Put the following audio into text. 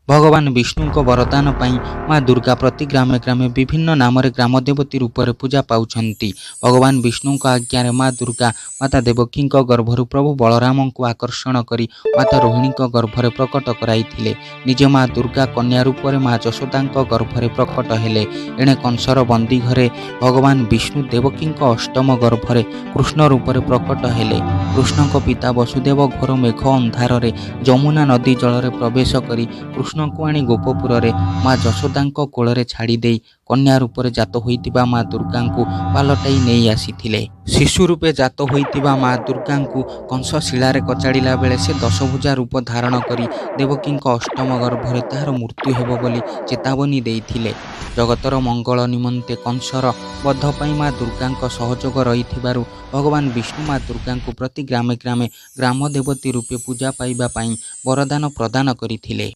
ଭଗବାନ ବିଷ୍ଣୁଙ୍କ ବରଦାନ ପାଇଁ ମା ଦୁର୍ଗା ପ୍ରତି ଗ୍ରାମେ ଗ୍ରାମେ ବିଭିନ୍ନ ନାମରେ ଗ୍ରାମଦେବତୀ ରୂପରେ ପୂଜା ପାଉଛନ୍ତି। ଭଗବାନ ବିଷ୍ଣୁଙ୍କ ଆଜ୍ଞାରେ ମା ଦୁର୍ଗା ମାତା ଦେବକୀଙ୍କ ଗର୍ଭରୁ ପ୍ରଭୁ ବଳରାମଙ୍କୁ ଆକର୍ଷଣ କରି ମାତା ରୋହିଣୀଙ୍କ ଗର୍ଭରେ ପ୍ରକଟ କରାଇଥିଲେ। ନିଜେ ମା ଦୁର୍ଗା କନ୍ୟା ରୂପରେ ମା ଯଶୋଦାଙ୍କ ଗର୍ଭରେ ପ୍ରକଟ ହେଲେ। ଏଣେ କଂସର ବନ୍ଦୀ ଘରେ ଭଗବାନ ବିଷ୍ଣୁ ଦେବକୀଙ୍କ ଅଷ୍ଟମ ଗର୍ଭରେ କୃଷ୍ଣ ରୂପରେ ପ୍ରକଟ ହେଲେ। କୃଷ୍ଣଙ୍କ ପିତା ବସୁଦେବ ଘୋର ମେଘ ଅନ୍ଧାରରେ ଯମୁନା ନଦୀ ଜଳରେ ପ୍ରବେଶ କରି କୃଷ୍ଣଙ୍କୁ ଆଣି ଗୋପପୁରରେ ମା ଯଶୋଦାଙ୍କ କୋଳରେ ଛାଡ଼ିଦେଇ କନ୍ୟା ରୂପରେ ଜାତ ହୋଇଥିବା ମା ଦୁର୍ଗାଙ୍କୁ ପାଲଟାଇ ନେଇ ଆସିଥିଲେ। ଶିଶୁ ରୂପେ ଜାତ ହୋଇଥିବା ମା ଦୁର୍ଗାଙ୍କୁ କଂସ ଶିଳାରେ କଚାଡ଼ିଲା ବେଳେ ସେ ଦଶଭୁଜା ରୂପ ଧାରଣ କରି ଦେବକୀଙ୍କ ଅଷ୍ଟମ ଗର୍ଭରେ ତାହାର ମୃତ୍ୟୁ ହେବ ବୋଲି ଚେତାବନୀ ଦେଇଥିଲେ। ଜଗତର ମଙ୍ଗଳ ନିମନ୍ତେ କଂସର ବଧ ପାଇଁ ମା ଦୁର୍ଗାଙ୍କ ସହଯୋଗ ରହିଥିବାରୁ ଭଗବାନ ବିଷ୍ଣୁ ମା ଦୁର୍ଗାଙ୍କୁ ପ୍ରତି ଗ୍ରାମେ ଗ୍ରାମେ ଗ୍ରାମଦେବତୀ ରୂପେ ପୂଜା ପାଇବା ପାଇଁ ବରଦାନ ପ୍ରଦାନ କରିଥିଲେ।